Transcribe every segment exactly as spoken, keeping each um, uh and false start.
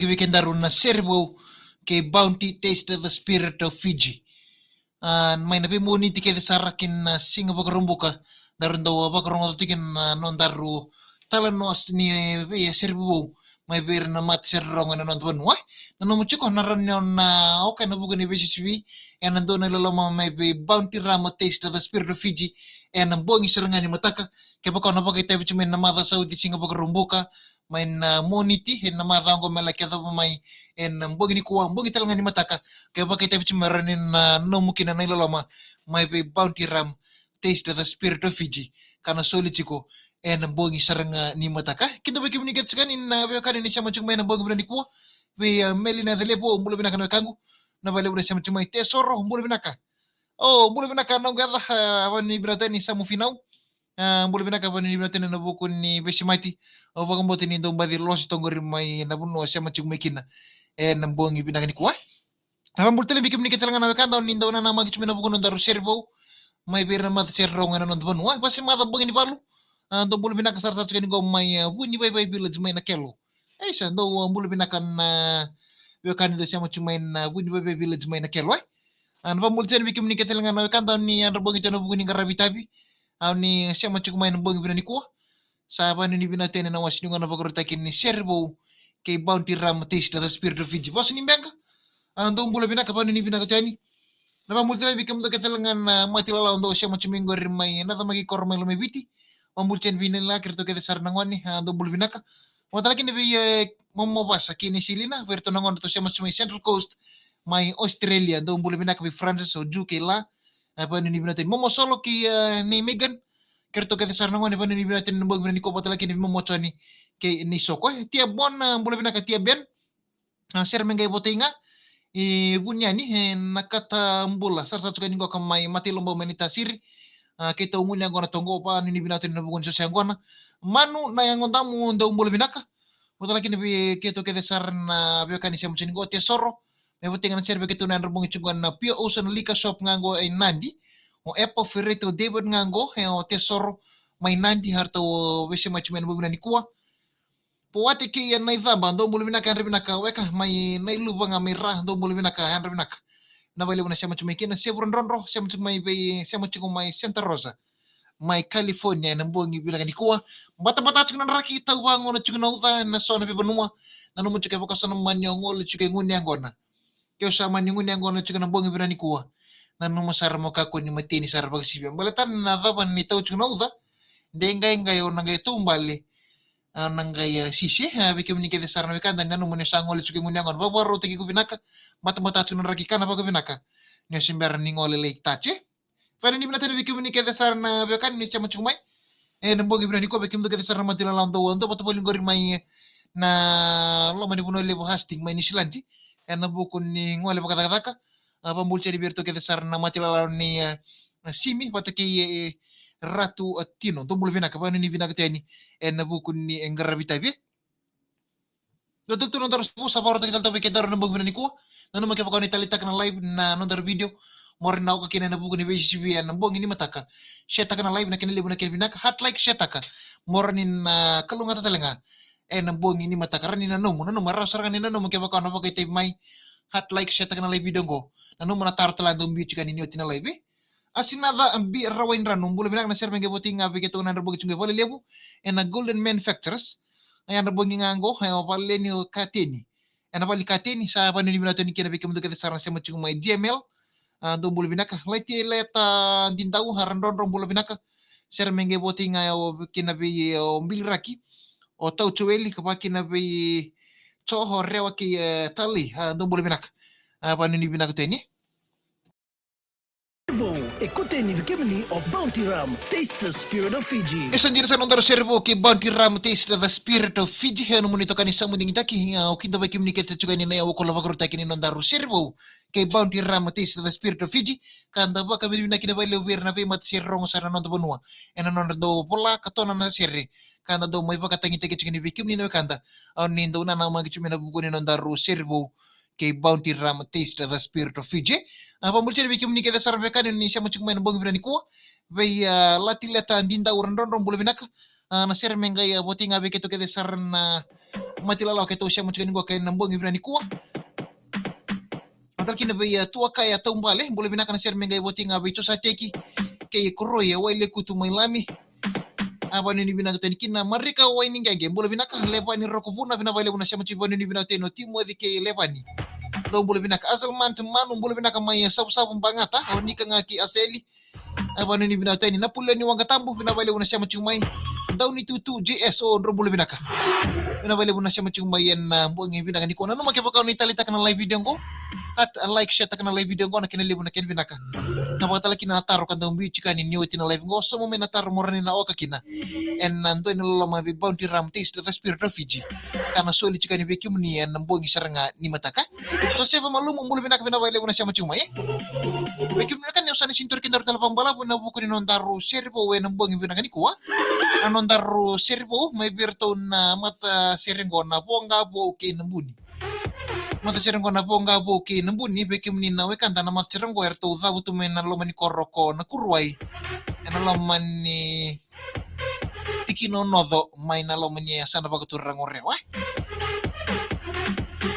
Ki vei kedaru na sere vou kei Bounty, Taste the Spirit of Fiji. A, mai na veimoniti kece sara ki na, a, Siga Vakaraubuka, daru dau vakarogoca tiko na nodaru talanoa ni vei, a, sere vou mai vei ira na matasere rogo ena noda vanua. Na nomu tiko na rawa ni o na oka ena vuku ni veisisivi ena dua na iloloma mai vei Bounty Rum, Taste the Spirit of Fiji, ena bogi sara ga ni mataka. Kevaka o na vakaitavi tu mai na maca sa oti, Siga Vakaraubuka, mai na Moniti ena maca oqo me laki yacova mai ena bogi nikua, bogi tale ga ni mataka, ke vakaitavi tu mai, rawa ni na nomu kina na iloloma mai vei Bounty Rum, Taste the Spirit of Fiji, ka na soli tiko ena bogi sara ga ni mataka. Kidavaki kemuni kece tiko yani na veiwekani ni sema tiko mai ena bogi vinaka nikua. Vei, a, Meli na Yacalevu, bula vinaka na wekaqu. Na Valevu na sema tiko mai, Tesoro, bula vinaka. O, bula vinaka na noqu yaca, a, vakanuinui vinaka tale ni Samu Finau. A, bula vinaka, vakanuinui vinaka tale ena vuku ni veisemati. Au vakabauta ni dau baci losi toka qori mai na vanua o sema tiko mai kina ena bogi vinaka nikua. Na vakabula tale vei kemuni kece tale ga na wekada, o ni dau nanamaki tu mai ena vuku ni nodaru sere vou mai vei ira na matasere rogo ena noda vanua. Vasi maca bogi ni valu, a, dou bula vinaka sarasara tiko yani qo mai, a, Vunivaivai Village mai Nakelo. E, sa dou, a, bula vinaka na wekada dou sema tu mai na Vunivaivai Village mai Nakelo, e. A, na vakabula tale vei kemuni kece tale ga na wekada, o ni yadra bogi tu ena vuku ni qaravi itavi, a, o ni sema tiko mai ena bogi vinaka nikua. Sa vakanuinui vinaka tu yani na wase ni gauna vakarautaki ni sere vou kei Bounty Rum, Taste the Spirit of Fiji. Vosa ni Beqa, a, dou bula vinaka, vakanuinui vinaka tu yani. Na vakabula tale vei kemudou kece tale ga na mate lala dou sema tu mai qori mai Nacamaki, Koro mai Lomaiviti. Vakabula tu yani vei Nila kei iratou kece sara na gone, a, dou bula vinaka. Vata tale kina vei, e, Momo Vasa kei Neiselina, vei iratou na gone ratou sema tu mai Central Coast mai Australia, dou bula vinaka. Vei Francis, o Ju kei La, a, vakanuinui vinaka tu yani. Momo Solo kei, e, Nei Megan, kei iratou kece sara na gone, vakanuinui vinaka tu yani ena bogi vinaka nikua. Vata tale kina vei Momo Joni kei Nei Soko, e. Tia Bon, a, bula vinaka Tia Ben. A, sere me qai votei ga i Vuniani, e, Nakatabula, sarasara tiko yani qo ka mai Matailoba mai Naitasiri. A, keitou gunu yaqona toka qo, vakanuinui vinaka tu yani ena vuku ni soso yaqona. Manu na Yagodamu, dou bula vinaka. Vata tale kina vei keitou kece sara na veiwekani sema tu yani qo, Tesoro. Me votei ga na sere vei keitou na yadra bogi tiko qo na Pure Ocean Liquor Shop ga qo e Nadi. O Epa Ferreto David ga qo, e, o Tesoro mai Nadi, eratou veisemati mai ena bogi vinaka nikua. Poate kei, e, Naicaba, dou bula vinaka, yadra vinaka weka, mai Nailuva ga mai Ra, dou bula vinaka, yadra vinaka. Na Valevu na sema tu mai kina, Sevura Drodro, sema tu mai vei, sema tu mai Santa Rosa, mai California, ena bogi vinaka nikua. Batabata tiko na draki, tau vagona tiko na uca ena so na veivanua. Nanuma tiko kevaka o sa na mani gole tiko e gunu yaqona. Ke o sa mani gunu yaqona tiko ena bogi vinaka nikua, nanuma sara mo kakua ni mateni sara vakasivia. Baleta na cava ni tau tiko na uca, de qai qai o na qai taubale, a, na qai, a, sisi, a, vei kemuni kece sara na wekada, nanuma ni o sa gole tiko e gunu yaqona, vakavakarautaki iko vinaka, batabata tiko na draki, kana vakavinaka. Ni o se bera ni gole lai tace. Vakanuinui vinaka tale vei kemuni kece sara na veiwekani ni sema tiko mai ena bogi vinaka nikua. Vei kemudou kece sara na mate lala dou, dou vata voli qori mai na loma ni vanua levu Hastings mai Niusiladi, ena vuku ni gole vakacakacaka. A, vakabula tale vei iratou kece sara na mate lala ni, e, Simi vata kei, e, Ratu, e, Tino, dou bula vinaka, vakanuinui vinaka tu yani ena vuku ni, e, qaravi itavi. Dua tale tu na nodaru sere vou sa vakarautaki tale tu vei kedaru ena bogi vinaka nikua. Nanuma kevaka o ni taleitaka na live na nodaru video, mo rawa ni na oka kina ena vuku ni veisisivi ena bogi ni mataka, share-taka na live na kena levu na kena vinaka, heart, like, share-taka, mo rawa ni na kalougata tale ga ena bogi ni mataka. Rawa ni na nomu, nanuma, rawa sara ga ni na nomu kevaka o na vakaitavi mai. Heart, like, share-taka na live video qo. Nanuma na taro tale dou biu tiko yani ni oti na live, e. Asinaca Bi Rawaidranu, bula vinaka, na sere me qai votei ga vei keitou na yadra bogi tiko e Valelevu, ena Golden Manufacturers. Na yadra bogi ga qo, e, o Valeni, o Kateni. Ena Vale ni Kateni, sa vakanuinui vinaka tu yani kina vei kemudou kece sara na sema tiko mai G M L. A, dou bula vinaka. Laitileta Didau, a, Radrodro, bula vinaka. Sere me qai votei ga, e, o, kina vei, e, o Biliraki, o Tau Joeli, ka vaka kina vei Joho Rewa kei, e, Tali, a, dou bula vinaka. A, vakanuinui vinaka tu yani. Vou, e koto yani vei kemuni o Bounty Rum, Taste the Spirit of Fiji. E sa dina sara na nodaru sere vou kei Bounty Rum, Taste the Spirit of Fiji. E nomuni itokani Samu Digitaki, a, au kidavaki kemuni kece tiko yani ena yakavi koula vakarautaki ni nodaru sere vou kei Bounty Rum, Taste the Spirit of Fiji. Ka da vakavinavinaka vakalevu vei ira na veimatasere rogo sara ena noda vanua ena nodra dau vola ka tona na sere, ka da dau mai vakatagitaki tiko yani vei kemuni na wekada, o ni dau nanamaki tu mai ena vuku ni nodaru sere vou kei Bounty Rum, Taste the Spirit of Fiji. A, vakabula tale vei kemuni kece sara na veiwekani ni sema tiko mai ena bogi vinaka nikua. Vei, a, Laitileta Didau, Radrodro, bula vinaka. A, na sere me qai, a, voti ga vei keitou kece sara na mati lalawa keitou sema tiko yani qo kei na bogi vinaka nikua. A, tale kina vei, a, Tuakaya Taubale, bula vinaka, na sere me qai voti ga vei Josateki kei Koroi, a, Wailekutu mai Lami. A, vanuinui vinaka tani kina Marika Wainiqeqe, bula vinaka. Levani Rokuvuna, vinaka vakalevu na sema tiko, vanuinui vinaka tani o Timoci kei Levani. Dou bula vinaka. Azelman Manu, bula vinaka mai, e, Savusavu Bagata, o Nika ga kei Aseli. A, vanuinui vinaka tani Napoleoni Waqatabu, vinaka vakalevu na sema tiko mai. Daunitutu J S O, drau bula vinaka. Vinaka vakalevu na sema tiko mai ena, a, bogi vinaka nikua. Nanuma kevaka o ni taleitaka na live video qo, heart, a, like, share taka na live video qo, na kena levu na kena vinaka. Na vakatale kina na taro ka dau biu tiko yani ni oti na live qo, sauma mai na taro mo rawa ni na oka kina ena, a, dua na loloma vei Bounty Ram, Taste the Spirit of Fiji. Ka na soli tiko yani vei kemuni ena bogi sara ga ni mataka. Josefa Malumu, bula vinaka, vinaka vakalevu na sema tiko mai. Vei kemuni na ka ni o sa ni sinturi kedaru tale vakabalavu ena vuku ni nodaru sere vou ena bogi vinaka nikua. Na nodaru sere vou mai vei iratou na matasere qo na Voqa Vou kei Nabuni. Matasere qo na Voqa Vou kei Nabuni, vei kemuni na wekada na matasere qo eratou cavutu mai na loma ni koro ko Nakuruwai. Ena loma ni tikina o Noco mai na loma ni yasana vakaturaga o Rewa.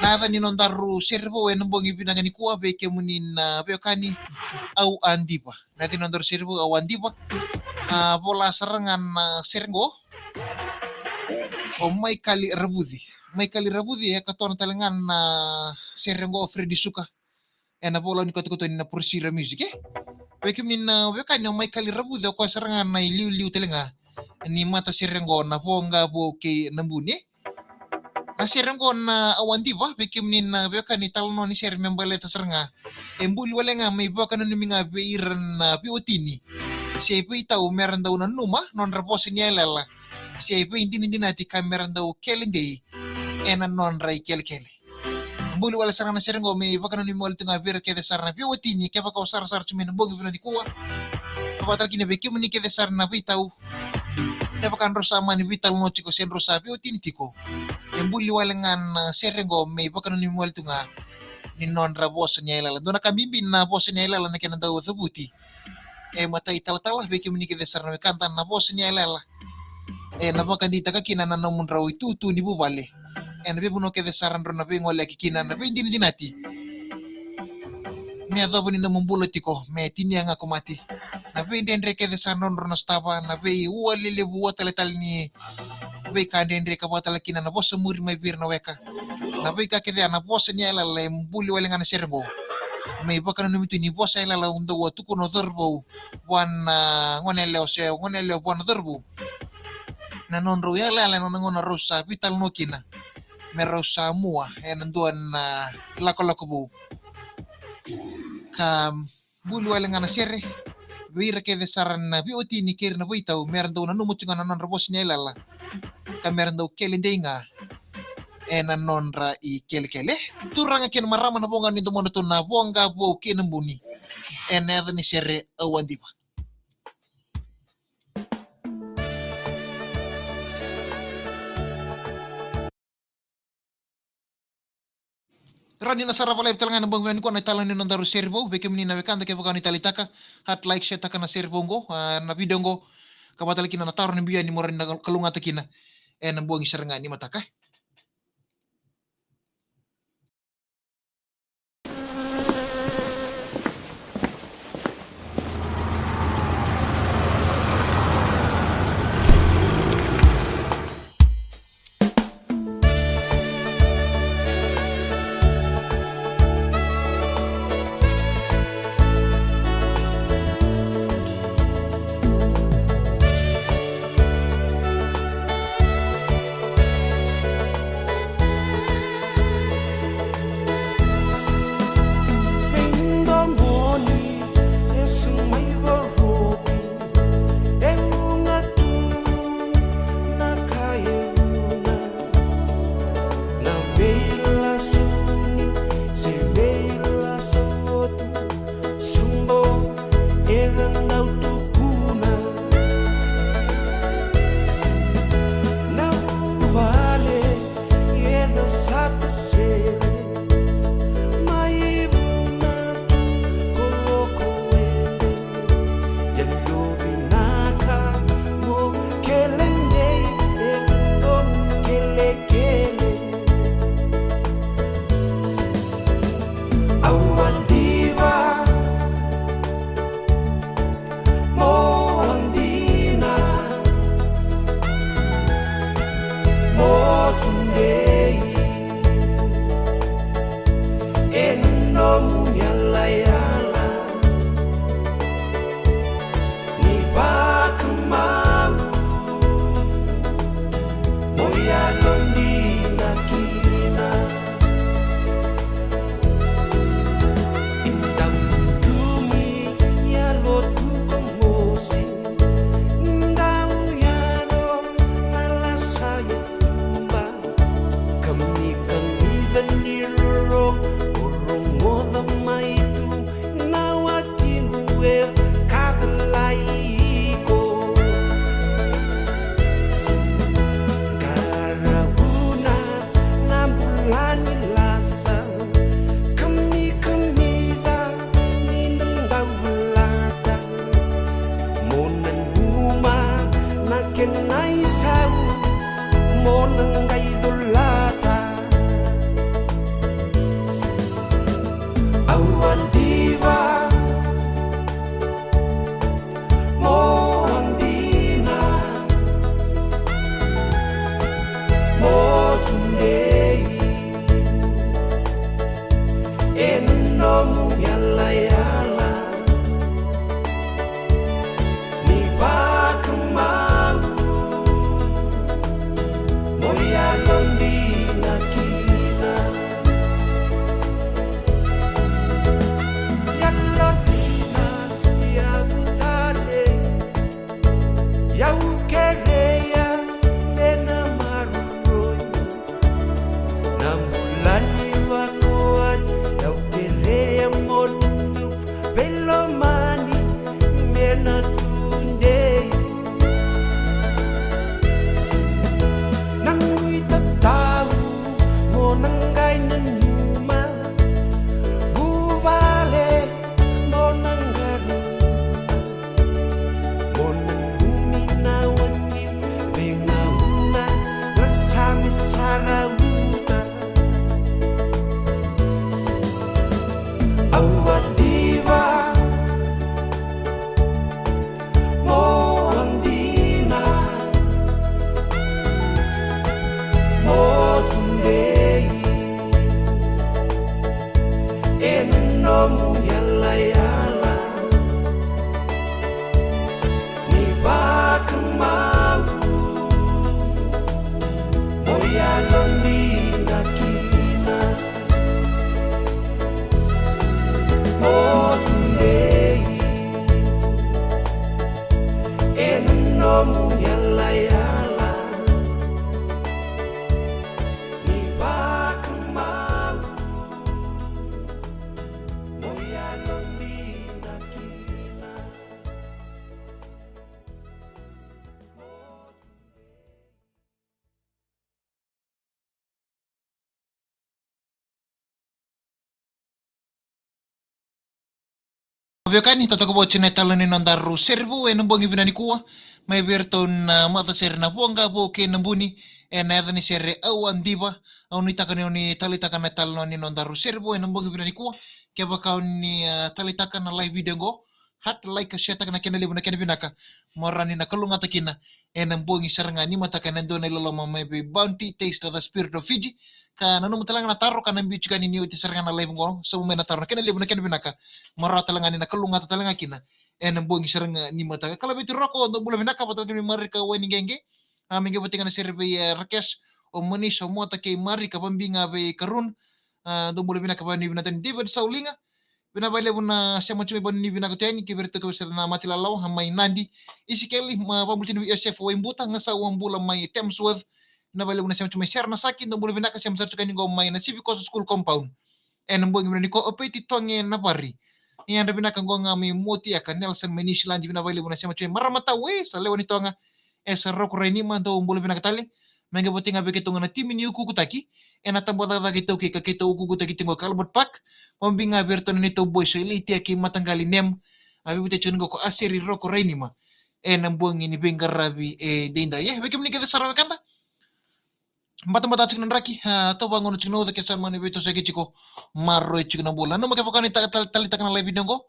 Na yaca ni nodaru sere vou ena bogi vinaka nikua vei kemuni na veiwekani, Au a Diva. Na yaca ni nodaru sere vou, Au a Diva. A, vola sara ga na sere qo o Maikali Ravuci. Maikali Ravuci, e katona tale ga na sere qo o Fredi Suka. Ena vola ni kotokoto ni na Porosira Music, e. Vei kemuni na veiwekani, o Maikali Ravuci, o koya sara ga na iliuliu tale ga ni matasere qo na Voqa Vou kei Nabuni. Na sere qo na Au a Diva, vei kemuni na veiwekani, talanoa ni sere me baleta sara ga, e buli wale ga me ivakananumi ga vei ira na veiwatini se veitau mera dau nanuma nodra vosa ni yalayala se veidinadinati ka mera dau kele dei ena nodra ikelekele. Buli wale sara ga na sere qo me ivakananumi wale tu ga vei ira kece sara na veiwatini, kevaka o sarasara tu mai na bogi vinaka nikua. Vakatale kina vei kemuni kece sara na veitau, kevaka drau sa mani veitalanoa tiko se drau sa veiwatini tiko, e buli wale ga na sere qo me ivakananumi wale tu ga ni nodra vosa ni yalayala. Dua na ka bibi na vosa ni yalayala, na kena dau cavuti e matai talatala, vei kemuni kece sara na wekada, na vosa ni yalayala ena vakadeitaka kina na nomudrau itutu ni vuvale ena veivanua kece sara drau na veigoleyaki kina, na veidinadinati me yacova ni nomu bula tiko me tinia ga ko mate, na veidredre kece sara drau na sotava, na veiua lelevu, ua taletale ni veika dredre, ka vakatale kina na vosa muri mai vei ira na weka. Na veika kece ya, na vosa ni yalayala, e buli wale ga na sere qo me ivakananumi tu ni vosa yalayala dau a tukuna o cauravou vua na goneyalewa se goneyalewa vua na cauravou, na nodrau yalayala ena nona gauna rau sa veitalanoa kina me rau sa mua ena dua na lakolako vou. Ka buli wale ga na sere vei ira kece sara na veiwatini kei ira na veitau, mera dau nanuma tu ga na nodra vosa ni yalayala ka mera dau kele dei ga ena nodra ikelekele. Turaga kei na marama, na voqa ni domodratou na Voqa Vou kei Nabuni, ena yaca ni sere Au a Diva. Rawa ni na sarava live tale ga ena bogi vinaka nikua na italanoa ni nodaru sere vou. Vei kemuni na wekada, kevaka o ni taleitaka, heart, like, share taka na sere vou qo, a, na video qo, ka vakatale kina na taro ni biu yani mo rawa ni na kalougata kina ena bogi sara ga ni mataka. E nomu yalayala ni vakamau, mo yalodina kina. Yalodina, yavutale, yau kerea me na maroroi. Na bula ni vakoati, yau kerea mo dou veilomani me na tudei. Na nuitatabu mo na qai nanuma, vuvale mo na qai mo na bumi na wati, me gauna na sami saravuta. Au a diva, mo a dina, mo tudei. E nomu yalayala ni vakamau, mo yalodina kina. Mo tudei. E nomu yalayala ni vakamau, mo yalodina kina. Veiwekani, totoka vou tiko na italanoa ni nodaru sere vou ena bogi vinaka nikua. Mai vei iratou na matasere na Vuqa vou kei Nabuni ena yaca ni sere Au a Diva. Au nuitaka ni o ni taleitaka na italanoa ni nodaru sere vou ena bogi vinaka nikua. Kevaka o ni, ah, taleitaka na live video qo, heart, like, share taka na kena levu na kena vinaka, mo rawa ni na kalougata kina ena bogi sara ga ni mataka ena dua na iloloma mai vei Bounty Taste, the spirit of Fiji. Ka nanuma tale ga na taro ka na biu tiko yani ni oti sara ga na live qo, sauma mai na taro na kena levu na kena vinaka, mo rawa tale ga ni na kalougata tale ga kina ena bogi sara ga ni mataka. Ka laveti Roko, dou bula vinaka, vata kei Marika Wainiqeqe. A, me qai vata ga na sere vei, eh, Rakesh, o Manis, o Mota kei Marika, vabiga vei Karun. A, dou bula vinaka, vakanuinui vinaka tale. David Sauliga, vinaka vakalevu na sema tu mai, vakanuinui vinaka tu yani. Kei vei iratou kece na Matilalawa mai Nadi. Isikeli, ma, vakabula tiko vei Joseph Waibuta, Gasau Wabula mai Tamsworth. Vinaka vakalevu na sema tu mai. Sera Nasaki, dou bula vinaka, sema sara tu yani qo mai na Civic Course School compound ena bogi vinaka nikua. O Peti Toge Navari, ni yadra vinaka qo ga mai Motiaka. Nelson mai Niusiladi, vinaka vakalevu na sema tu mai. Marama Tau, e sa lewe ni Toga, e sa Roko Rainima, dou bula vinaka tale. Me qai vata ga vei keitou ga na timi ni Ukukutaki ena tabacakacaka iTaukei ka keitou ukukutaki tiko qo ka Albert Park. Vabiga vei iratou na neitou boys o Ileitia kei Mataqali Nem. A, veivuke tiko qo ko Aseri, Roko Rainima ena bogi ni veiqaravi edaidai. E, vei kemuni kece sara wekada, batabata tiko na draki, a, tou vagona tiko na uca ke sa mani veitosoyaki tiko, maroroi tiko na bula. Nanuma kevaka ni ta-, ta-, taleitaka na live video qo,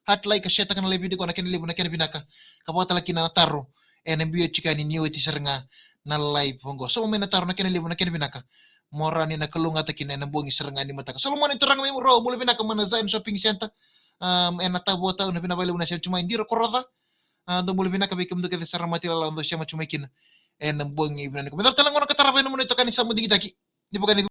heart, like, share taka na live video qo na kena levu na kena vinaka. Ka vaka tale kina na taro ena biu tiko yani ni oti sara ga na live qo. Sauma mai na taro na kena levu na kena vinaka, mo rawa ni na kalougata kina ena bogi sara ga ni mataka. Solomoni Turaga mai Muro, bula vinaka mai na Zion Shopping Centre, um, ena Tavua Town, vinaka vakalevu na sema tu mai. Diro Koroca, a, dou bula vinaka vei kemudou kece sara, Matilalawa, dou sema tu mai kina ena bogi vinaka nikua. Me cava tale na gauna ka tarava ena nomuni itokani Samu Digitaki, ni vakacegu